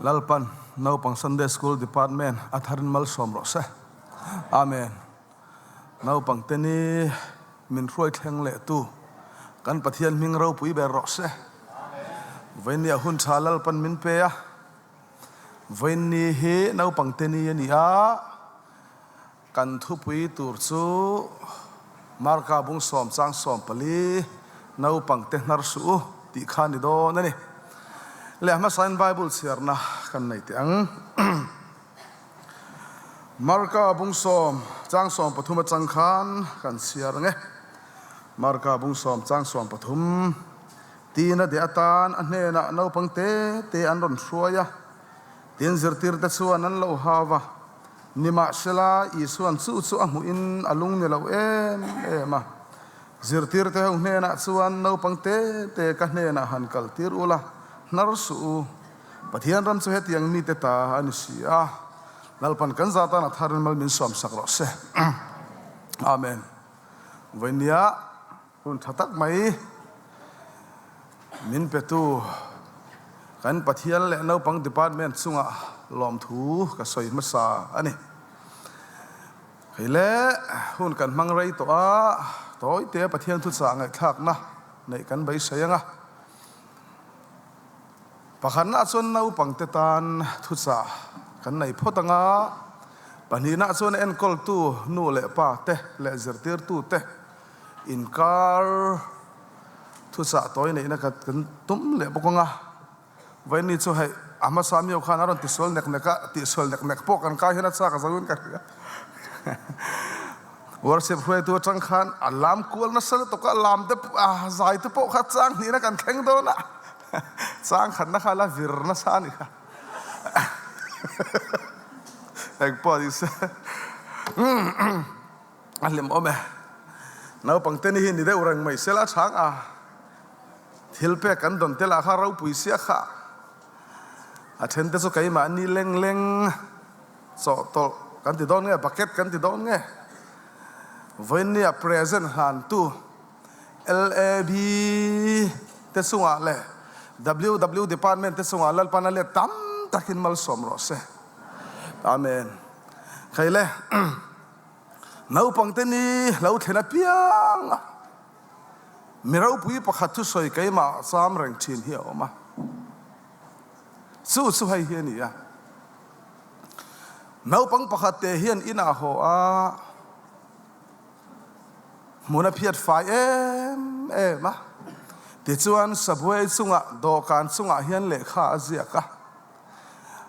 Lalpan Naupang Sunday School Department a tharin malsawm rawh se. Amen. Naupang te ni min hruai thleng leh tu kan Pathian hming ropui ber rawh se. Vawinia hun tha Lalpan min pe a. Vawiin hi naupang te ni a ni a. Kan thupui tur chu Marka bung sawm chang 14 naupang te hnar suh u tih kha ni dawn a ni. Leh hmasain Bible chhiarna kan nei teh ang. Marka bung sawm chang 13 atang khan kan chhiar ang e. Marka bung sawm chang 13 tina deh atan a hnenah naupang te te an rawn hruai a, tin zirtirte chuan an lo hau va. Nimahsela, Isua'n chu chu a hmuhin a lung ni lo em em a. Zirtirte ho hnenah chuan, Naupang te te ka hnenah han kal tir ula, hnar suh u. Pathian ram chu hetiang mite ta a ni si a. Lalpan kan za tan a tharin mal min sawmsak rawh se. Amen. Vawinia hun tha tak mai min petu kan Pathian leh naupang department chungah lawmthu ka sawi hmasa a ni. Hei le hun kan hmang rei tawh a, tawite Pathian thuchah ngaihthlakna neih kan beisei ang a. Pakhatna chuan naupangte tan thuchah kan nei phawt ang a, pahnihna chuan enkawltu nu leh pa te leh zirtirtute Inkar thuchah tawi neihna ka kan tum leh bawk ang a, Vaini chu hei a hmasa miau khan a rawn tisual nek nek a, tihsual nek nek pawh kan kai hian a chak a zo in ka hria. Worship hruaitu atang khan a lam kual nasa lutuk a, lam te a zai te pawh kha chang hnihna kan thleng dawn a, chang khatna kha la vir nasa a ni kha. Engpawh ni se. A hlim awm e. Naupang te ni hi ni deuh reng mai sela chhang a, thil pek kan dawn tel ah kha ropui sia kha. A then te chu keimah ni leng leng chawh tawlh kan ti dawn nge, bucket kan ti dawn nge. Vawiin nia present hlan tu LAB te chungah leh WW department te chungah Lalpan a let tam takin malsawm rawh se. Amen. Khaile. Naupangte ni lo thlen apiang a, mi ropui pakhat thusawi keimah cham reng thin hi a awm a. Chu chu hei hi a ni a, naupang pakhat te hian inah haw a, hmun a phiat fai em em a, tichuan sabuai chungah dawhkan chungah hian lehkha a ziak a.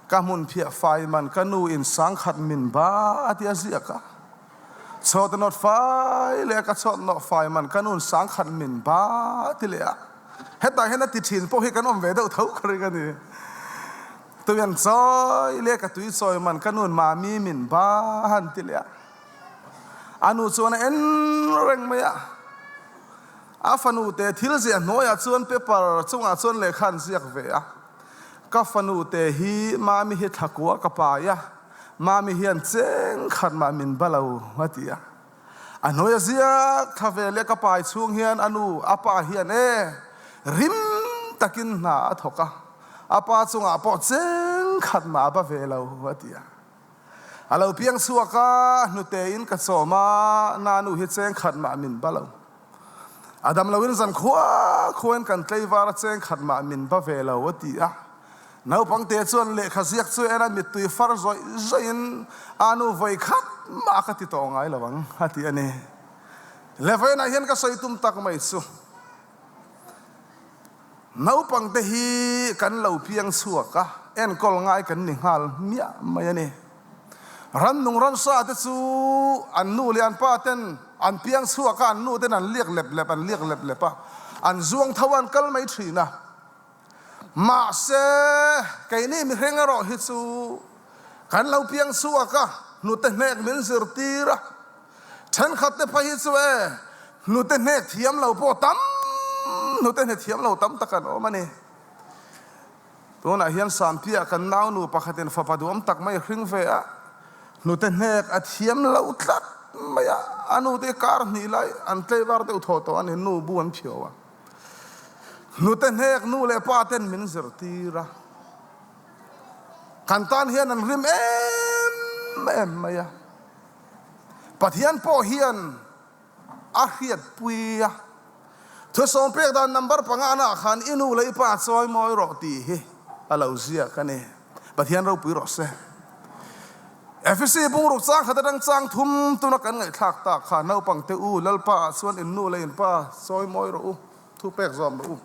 Ka hmun phiah fai man ka nu in sangkhat min ba a ti a ziak a. Chawt a nawt fai leh a, ka chawt nawh fai man ka nu in sangkhat min ba a ti leh a. Hetah hian a ti thin pawh hi kan awm ve deuh tho ka ring a ni. Tui an chawi leh ka tui chawi man ka nu in mami min ba a han ti leh a. A nu chuan a en reng mai a. A fanu te thil ziah hnuaiah chuan paper chungah chuan lehkha an ziak ve a. Ka fanu te hi Mami hi thlakua ka pai a, Mami hian cheng khat mah min ba lo a ti a. A hnuai a ziak thla ve leh ka pai chhung hian a nu, a pa hian e, rim takin hna a thawk a, a pa chungah pawh cheng khat mah a ba ve lo a ti a. A lo piang chhuak a, hnute in ka chawm a, na nu hi cheng khat mah min ba lo. A dam loin zan khua khuain kan tleivar a cheng khat mah min ba ve lo a ti a. Naupangte chuan lehkha ziak chu en a mittui far zawih zawihin a nu vawi khat mah ka ti tawh ngai lo ang a ti a ni. Levainah hian ka sawi tum tak mai chu naupangte hi kan lo piang chhuak a, enkawl ngai kan ni nghal hmiah mai a ni. Rannung ramsa te chu an nu leh an pa ten an piang chhuak a, an nu ten an liak lep lep, an liak lep lep a, an zuang tho a, an kal mai thin a. Mahse, keini mihring erawh hi chu kan lo piang chhuak a, hnute hnek min zirtir a. Thenkhat te phei hi chu e, hnute hnek thiam lo pawh tam, hnute hne thiam lo tam tak an awm a ni. Tunah hian Sanpiah kan naunu pakhatin fapa duam tak mai a hring ve a, hnute hnek a thiam lo tlat mai a, a nute kar hnih lai an tleivar deuh thaw tawh a ni, nu bu an phiau a. Hnute hnek nu leh pa ten min zirtir a. Kan tan hian an rim em em mai a. Pathian pawh hian a hriatpui a. Thusawm pek dan number pangana ah khan i nu leh i pa chawi mawi rawh tih hi a lo ziak a ni. Pathian ropui rawh se. Efesi bungruk chang khat atang chang thum tuna kan ngaihthlak tak kha naupang te u Lalpa ah chuan in nu leh in pa chawi mawi rawh u, thu pek zawm rawh u.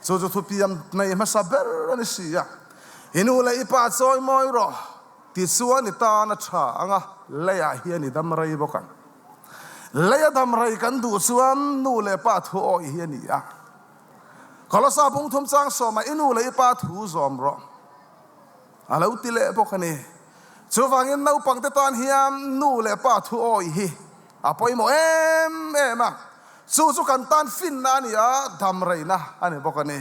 Chu chu thupiam nei hmasa ber a ni si a. I nu leh i pa chawi mawi rawh tichuan i tan a tha ang a, leiah hian i dam rei bawk ang. Leia dam rei kan duh chuan nu leh pa thu awih hi a ni a. Kolosa bungthum chang sawmah i nu leh i pa thu zawm rawh a lo ti leh bawk a ni. Chuvangin naupangte tan hian nu leh pa thu awih hi a pawimawh em em a. Chu chu kan tan finna a ni a, dam reina a ni bawk a ni.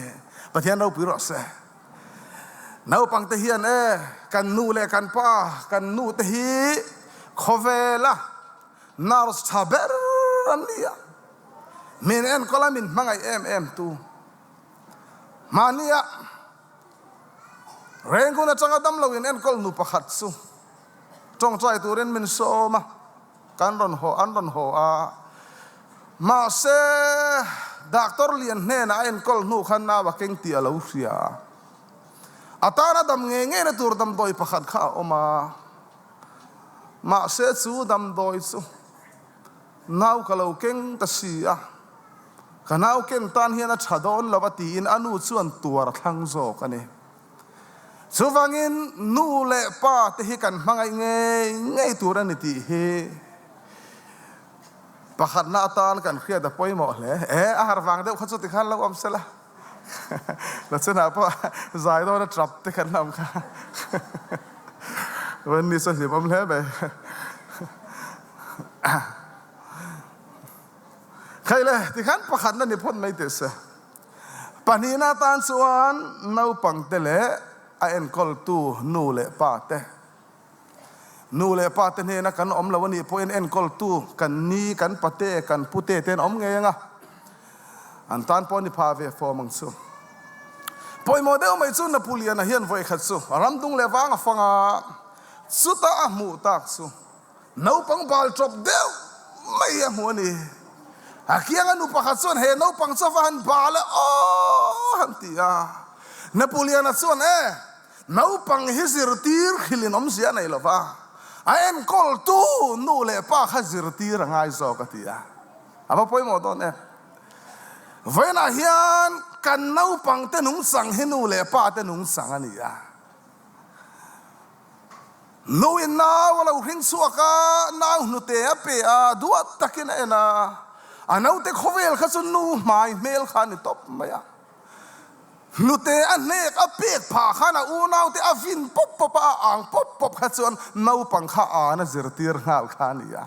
Pathian ropui rawh se. Naupangte hian e, kan nu leh kan pa, kan nu te hi khawvela nurse tha ber an ni a, min enkawl a min hmangaih em em tu. Mahnia Rangoon atanga damlo in enkawl nu pakhat chu tawngtai turin min sawm a. Kan rawn haw, an rawn haw a. Mahse, doctor lian hnenah a enkawl hnu khan nau a keng tih a lo hria. A tana dam ngei ngeina tur damdawi pakhat kha a awm a. Mahse, chu damdawi chu nau ka lo keng ta si a. Ka nau ken tan hian a tha dawn lo a tiin a nu chuan tuar a thlang zawk a ni. Chuvangin nu leh pa te hi kan hmangaih ngei ngei tur a ni tih hi pakhatna atan kan hriat a pawimawh hle. E, a har vang deuh kha chu tikhan lo awm sela. La chunah pawh zai dawn a trap te kan awm kha. Wendy chu a hlimawm hle mai. Khaile, tikhan pakhatna ni phawt mai teh se. Pahnihna atan chuan naupangte leh a enkawltu nu leh pa te, nu leh pa te hnena kan awm lo a nih pawhin enkawltu kan ni, kan pate, kan pute te an awm ngei ang a, an tan pawh a ni pha ve fawm ang chu. Pawimawh deuh mai chu Napuliana hian vawikhat chu ramdung leh vang a fang a, chuta a hmuh tak chu Naupang bal ṭawp deuh mai hi a hmu a ni. A kianga nu pakhat chuan he naupang chu a va han bal e aw han ti a. Napoleon-a chuan e, naupang hi zirtir hrilhin awmzia a nei lo va, a enkawltu nu leh pa kha zirtir a ngai zawk a ti a. A va pawimawh dawn em? Vawiinah hian kan naupangte nungchang hi nu leh pate nungchang a ni a. Nuin nau a lo hring chhuak a, nau hnute a pe a, duat takin a en a. A naute khawvel kha chu nu hmai hmel kha a ni tawp mai a. Hnute a hnek a pek phah khan a unaute a vin pawp pawp a, a ang pawp pawp kha chuan naupang kha an a zirtir nghal kha a ni a.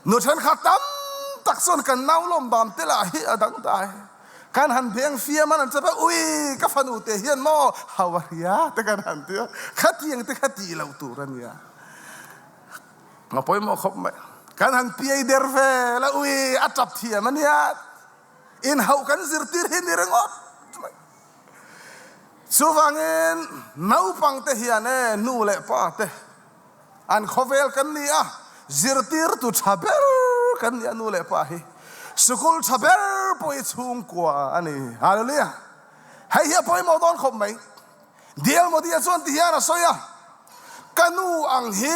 Nu thenkhat tam tak chuan kan nau lawm bam te lah hi a dangdai. Kan han beng fiam an an chap a, ui ka fanu te hian maw hau a hria te kan han ti a, khatiang te kha tih loh tur a nia. A pawimawh khawp mai. Kan han piai der vel a, ui a tap thiam a nia, inhauh kan zirtir hi ni ringawt mai. Chuvangin naupang te hian e nu leh pa te, An khawvel kan ni a, zirtirtu tha ber kan ni a, nu leh pa hi sikul tha ber pawh hi chhungkua a ni. Hallelujah! Hei hi a pawimawh dawn khawp mai. DL Modi-a chuan ti hian a sawi a, Ka nu ang hi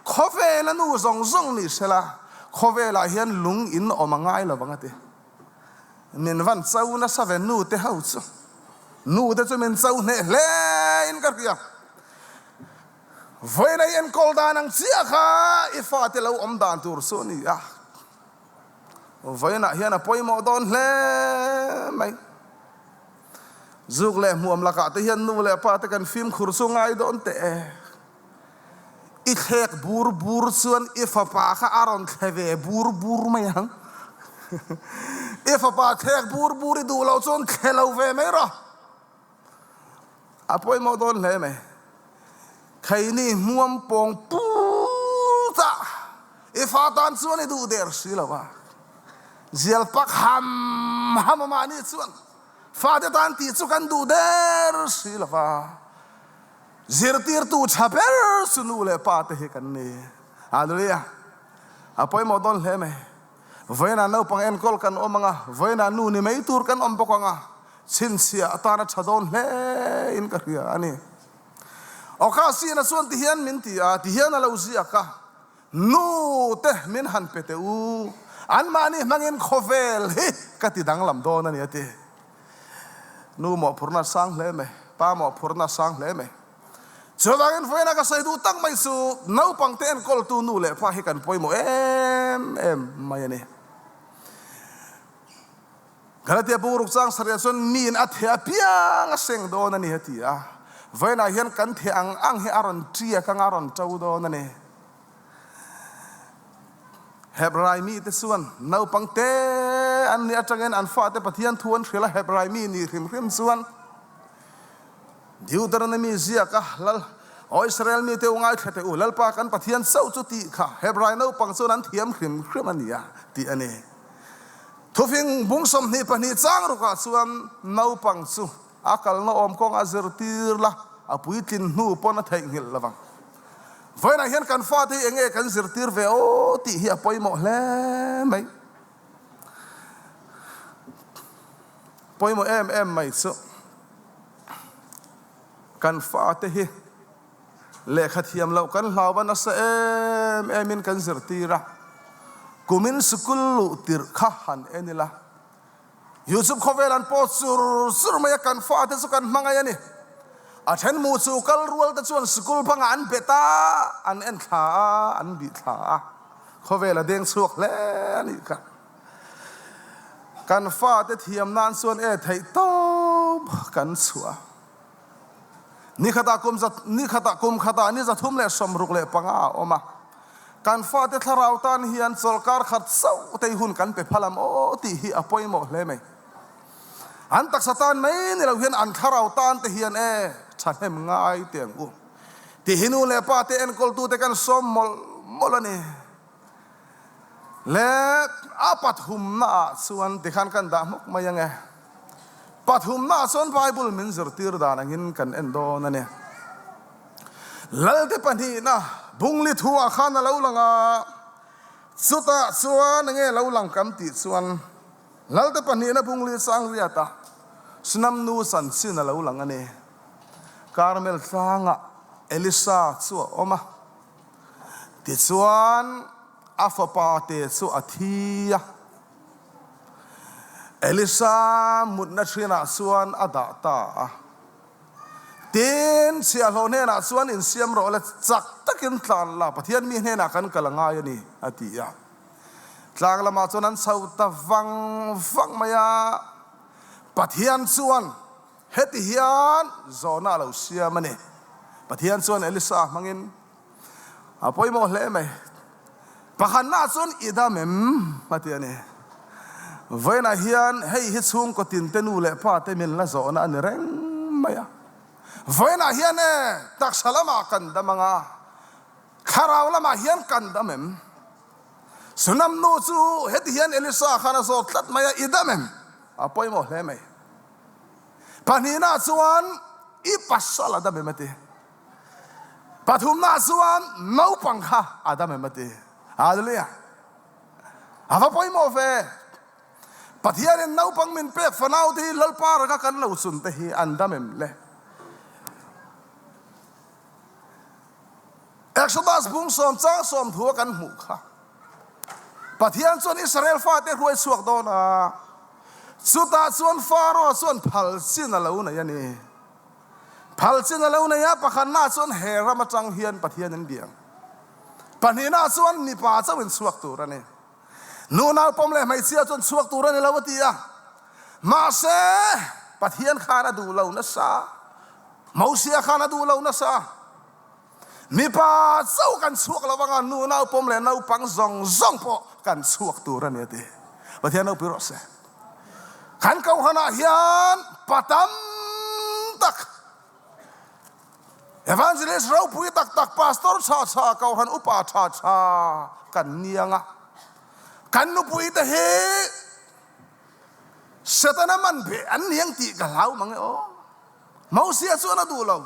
khawvela nu zawng zawng ni sela, khawvelah hian lung in awm a ngai lo vang a ti. Min van cho nasa ve nu te ho chu. Nu te chu min cho hneh hle in ka hria. Vawiin a i enkawl dan ang chiah kha i fate lo awm dan tur chu a ni a. Vawiinah hian a pawimawh dawn hle mai. Zuk leh hmuam lakah te hian nu leh pa te kan fimkhur chu ngai dawn teh e. I thlek bur bur chuan i fapa kha a rawn thle ve bur bur mai ang. I fapa thlek bur bur i duh loh chuan thle lo ve mai rawh. A pawimawh dawn hle mai. Kheini hmuam pawng put a, i fa tan chuan i duh der si lo a. Zial pak ham ham a mahni chuan fate tan tih chu kan duh der si lo a. Zirtirtu tha ber chu nu leh pa te hi kan ni. Hallelujah. A pawimawh dawn hle mai. Vawiinah naupang enkawl kan awm ang a, vawiinah nu ni mai tur kan awm bawk ang a, chhinchhiah atana tha dawn hle in ka hria a ni. Awkasina chuan tihian min ti a, tihian a lo ziak a, Nu te min han pe teh u, anmahni hmangin khawvel hi ka ti danglam dawn a ni a ti. Nu mawhphurhna a sang hle mai, pa mawhphurhna a sang hle mai. Chuvangin vawiina ka sawi duh tak mai chu naupangte enkawltu nu leh pa hi kan pawimawh em em mai a ni. Galatia bungruk chang sarih chuan miin a theh apiang a seng dawn a ni a ti a. Vawiinah hian kan theh ang ang hi a rawn ṭiak ang a rawn ṭo dawn a ni. Hebrai mite chuan naupang te an nih aṭangin an fate Pathian thu an hrilh a, Hebrai mi nih hrim hrim chuan Deuteronomy ziak a, Lal, Aw Israel mite u ngaithla teh u, Lalpa kan Pathian chauh chu tih kha Hebrai naupang chuan an thiam hrim hrim a nia tih a ni. Thufing bung 22 chang rukah chuan naupang chu a kalna awm kawng a zirtir la, a puitlin hnu pawn a theihnghilh lo vang. Vawiinah hian kan fate hi enge kan zirtir ve aw tih hi a pawimawh hle mai. Pawimawh em em mai chu kan fate hi Lehkha thiam loh kan hlau va nasa em em in kan zirtir a, kumin sikul luh tirh kha han en ila, YouTube khawvel an pawt chur chur mai a, kan fate chu kan hmangaih a ni. A then mu chu kal rual te chuan sikul bangah an bet a, an en thla a, an bih thla a, khawvel a deng chhuak hle a nih kha. Kan fate thiam nan chuan e theih tawp kan chhuah a. Ni khatah kum za, ni khatah kum khatah ni 365 a awm a. Kan fate thlarau tan hian chawlhkar khat chauh tei hun kan pe phal ang aw tih hi a pawimawh hle mai. An taksa tan mai ni lo hian an thlarau tan te hian e thahnem ngai teh ang u. Tih hi nu leh pa te enkawltute kan sawm mawlh mawlh a ni. Le a pathumna ah chuan tikhan kan dah hmawk mai ange. Pathumna ah chuan Bible min zirtir dan angin kan en dawn a ni. Lalte pahnihna bungli thu ah khan a lo lang a, chutah chuan enge lo lang kan tih chuan Lalte pahnihna bungli chang riat a Sunam nu chanchin a lo lang a ni. Karmel tlangah Elisa chu a awm a. Tichuan, a fapa te chu a thi a, Elisa mutna ṭhinah chuan a dah ta a. Tin, chhiahhlawh hnenah chuan insiam rawh le, chak takin tlan la, Pathian mi hnenah kan kal a ngai a ni, a ti a. Tlang lamah chuan an chho ta vang vang mai a, Pathian chuan, Heti hian zawhna a lo siam a ni. Pathian chuan Elisa hmangin a pawimawh hle mai. Pakhatnaah chuan i dam em? a ti a ni. Vawiinah hian hei hi chhungkaw tinte nu leh pa te min la zawhna a ni reng mai a. Vawiinah hian e, taksa lamah kan dam ang a, thlarau lamah hian kan dam em? Sunam nu chu heti hian Elisa khan a zawt tlat mai a, i dam em? A pawimawh hle mai. Pahnihna chuan i pasal a dam em a ti. Pathumna chuan naupang kha a dam em a ti. Hallelujah. A va pawimawh ve. Pathianin naupang min pek fanau te hi Lalpa raka kan lo chun te hi an dam em le. Exodus bung sawm chang sawm thua kan hmuh kha. Pathian chuan Israel fate hruai chhuak dawn a, chutah chuan Pharaoh chuan phal chin a lo nei a ni. Phal chin a lo nei a, pakhatnaah chuan he ram atang hian Pathian in biang. Pahnihnaah chuan mipa chauhin chhuak tur a ni. Nu naupawm leh hmeichhia chuan chhuak tur a ni lo a ti a. Mahse, Pathian khan a duh lo nasa. Mosia khan a duh lo nasa. Mipa chauh kan chhuak lo anga nu naupawm leh naupang zawng zawng pawh kan chhuak tur a ni a ti. Pathian ropui rawh se. Kan kohhranah hian pa tam tak Evangelist ropui tak tak, pastor tha tha, kohhran upa tha tha kan ni anga kan nupui te hi Setana man beh an ni ang tih ka hlau mang e aw. Mosia chuan a duh lo.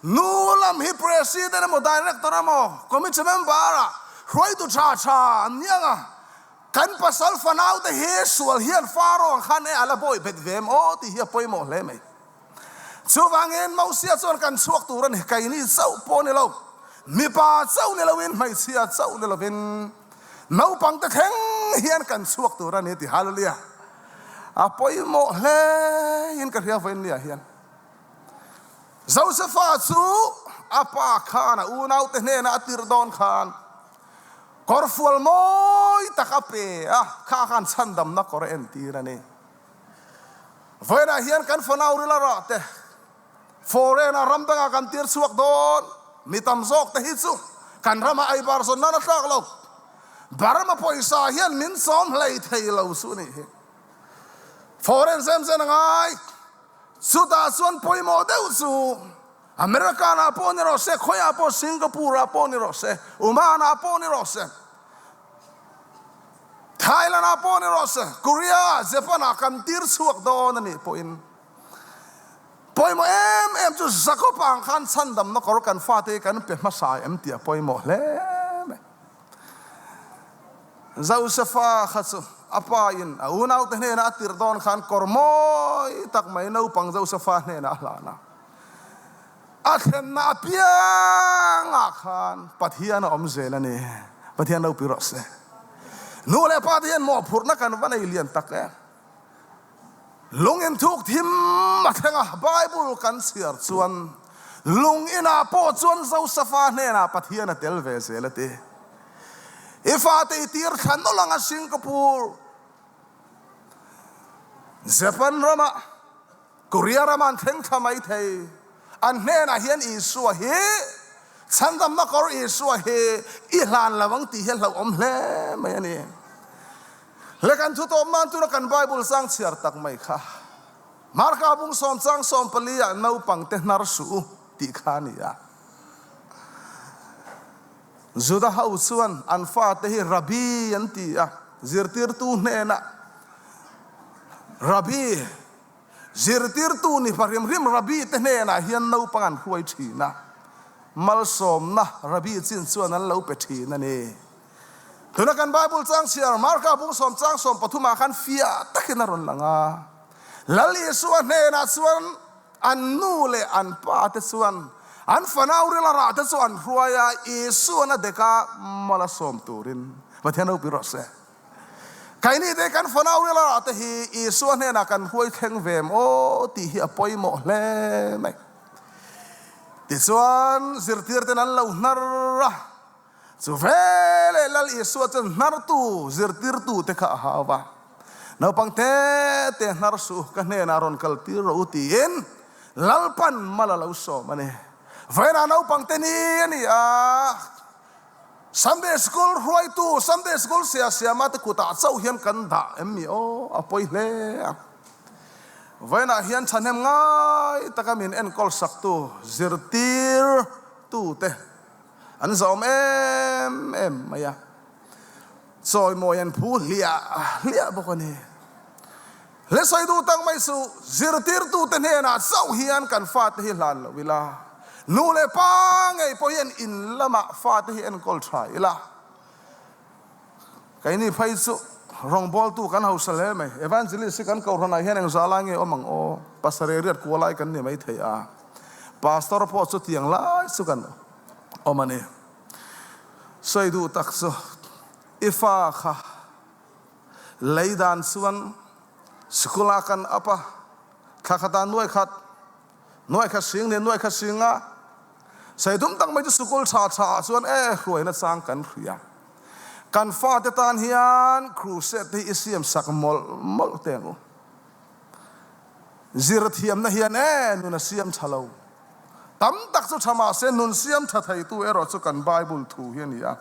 Nu lam hi President emaw Director emaw Committee member ah hruaitu tha tha an ni ang a, kan pasal fanau te hi sual hian Pharaoh ang khan e a la bawi bet ve em aw tih hi a pawimawh hle mai. Chuvangin Mosia chuan kan chhuak tur a ni, keini chauh pawh ni lo, mipa chauh ni loin hmeichhia chauh ni lovin naupang te thleng hian kan chhuak tur a ni ti Hallelujah. A pawimawh hle in ka hria vawiin ni ah hian. Josefa chu a pa khan a unaute hnena a tirh dawn khan kawrfual mawi tak a pe a, kha khan chhandamna kawr a entir a ni. Vawiinah hian kan fanau rila rah te, foreign ah ram dangah kan tir chhuak dawn, mi tam zawk te hi chu kan ramah ei bar zawn nan a tlak lo. Burma pawisa hian min chawm hlei thei lo chu nih hi. Foreign zem zen a ngai. Chutah chuan pawimawh deuh chu American ah pawh ni rawh se, khawiah pawh Singapore ah pawh ni rawh se, Oman ah pawh ni rawh se, Thailand ah pawh ni rawh se, Korea ah, Japan ah kan tir chhuak dawn a nih pawhin pawimawh em em chu Jacob ang khan chhandamna kawr kan fate hi kan pe hmasa em tih a pawimawh hle mai. Josefa kha chu a pa in a unaute hnenah a tirh dawn khan kawr mawi tak mai naupang Josefa hnenah a hlan a. A thlenna apiangah khan Pathian a awm zel a ni. Pathian ropui rawh se. Nu leh pa te hian mawhphurhna kan va nei lian tak em. Lung in thuk thim a thleng a, Bible kan chhiar chuan lung inah pawh chuan Josefa hnenah Pathian a tel ve zel a ti. I fate i tir thla nawlh anga Singapore, Japan ramah Korea rama an thleng thla mai thei. An hnenah hian Isua hi chhandamna kawr Isua hi i hlan lo ang tih hi a hlauhawm hle mai a ni. Le kan thu tawp nan tuna kan Bible chang chhiar tak mai kha Marka bung sawm chang 14 ah naupangte hnar suh u tih kha a ni a. Juda ho chuan an fate hi Rabbi an ti a, zirtirtu hnenah Rabbi, zirtirtu ni hma hrim hrim Rabbi te hnenah hian naupang an hruai thin a, malsawmna Rabbi chin chuan an lo pe thin a ni. Tuna kan Bible chang chhiar Marka bung sawm chang 13 ah khan fiah takin a rawn lang a, Lal Isua hnenah chuan An nu leh an pa te chuan an fanau rila rah te chu an hruai a, Isuan a dek a, mal a sawm turin Pathian ropui rawh se. Keini te kan fanau rila rah te hi Isua hnenah kan hruai thleng ve em aw tih hi a pawimawh hle mai. Tichuan zirtir ten an lo hnar a, Chu veleh Lal Isua chuan hnartu zirtirtute kha a hau va, Naupang te te hnar suh, ka hnenah rawn kal tir rawh u tiin Lalpan mal a lo sawm a ni. Vawiinah naupang te ni a ni a, Sunday School hruaitu, Sunday School sia siama te kutah chauh hian kan dah em ni aw, a pawi hle a. Vawiinah hian thahnem ngai taka min enkawl saktu zirtirtute An zawm em em mai a, chawimawi an phu hliah hliah bawk a ni. Hle sawi duh tak mai suh, zirtirtute hnenah chauh hian kan fate hi hlan lo ila, nu leh pa ngei pawh hian in lamah fate hi enkawl tha ila. Keini phei chu rawngbawltu kan hausa hle mai. Evangelist hi kan kohhranah hian engzah lai nge awm ang aw? Pasareh riat kua lai kan ni mai thei a. Pastor pawh chu tiang lai chu kan awm a ni. Sawi duh tak chu i fa kha lei dan chuan sikul ah kan up a, thla khatah nuai khat, nuai khat sing nen nuai khat sing a, Sawi tum tak mai chu sukul tha tha ah chuan e hruaina chang kan hria. Kan fate tan hian crusade te hi i siam sak mawlh mawlh teh ang u. Zir thiamna hian e nun a siam tha lo. Tam tak chu tha mahse nun siam tha theitu erawh chu kan Bible thu hi a ni a.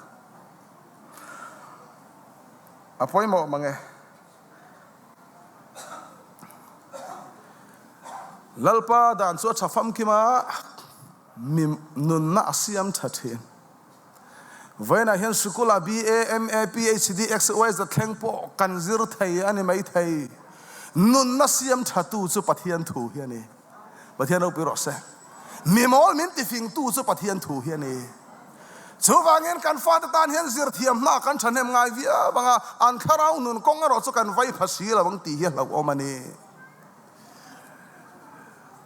A pawimawh mang e. Lalpa dan chu a tha famkim a, mi nunna a siam tha thin. Vawiinah hian sikula BA, MA, PhD, XYZ thleng pawh kan zir thei a ni mai thei. Nunna siam thatu chu Pathian thu hi a ni. Pathian ropui rawh se. Mi mawl min tifingtu chu Pathian thu hi a ni. Chuvangin kan fate tan hian zirthiam hna kan thahnem ngai viau ang a, an thlarau nun kawng erawh chu kan vai pha si lo ang tih hi a hlauhawm a ni.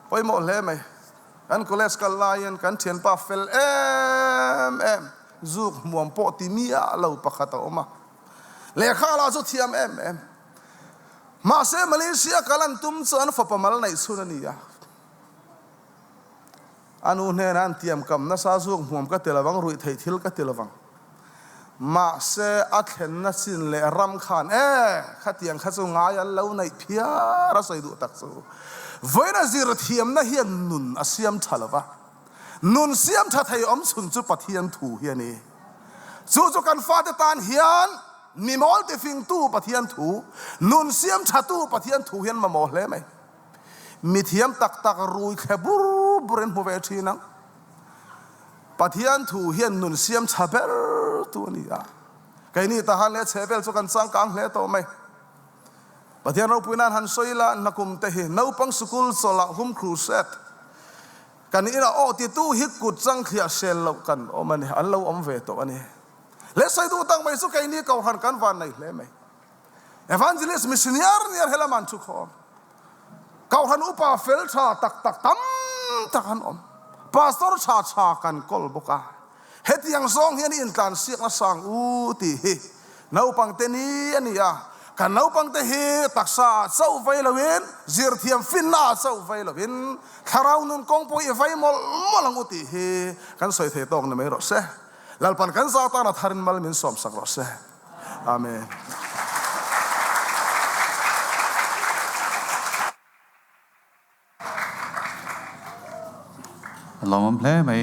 Pawimawh hle mai. Kan college kal laiin kan thianpa fel em em, zuk hmuam pawh ti miah lo pakhat a awm a. Lehkha lah chu thiam em em. Mahse Malaysia kal an tum chu an fapa mal neih chhun a ni a. A nu hnenah an tiam kam nasa zuk hmuam ka ti lovang, ruih theih thil ka ti lovang. Mahse a thlenna chin leh ram khan e, khatiang kha chu ngai an lo neih phiar a sawi duh tak chu. Vawiina zir thiamna hian nun a siam tha lova. Nun siam tha thei awm chhun chu Pathian thu hi a ni. Chu chu kan fate tan hian mi mawl tifingtu Pathian thu, nun siam thatu Pathian thu hian mamawh hle mai. Mi thiam tak tak rui thle bur bur in hmu ve thin ang. Pathian thu hian nun siam tha ber tu a ni a. Keini tahan leh chhe vel chu kan changkang hle tawh mai. Pathian ropui nan han sawi la, nakum te hi naupang sukul chawlh ah hum crusade kan inah aw titu hi kut changthliah sel loh kan awm a ni, an lo awm ve tawh a ni. Le sawi duh tak mai chu keini Kohhran kan van nei hle mai. Evangelist missioner niar helam an thu khawm. Kohhran upa fel tha tak tak tam tak an awm. Pastor tha tha kan kawl bawk a. Hetiang zawng hian i intlansiakna sang u tih hi naupangte ni a ni a. Kan naupangte hi taksa ah chauh vai loin, zirthiam finna ah chauh vai loin, thlarau nun kawng pawh i vai mawlh mawlh ang u tih hi kan sawi thei tawk ni mai rawh se. Lalpan kan za tan a tharin mal min sawmsak rawh se. Amen. A lawmawm hle mai.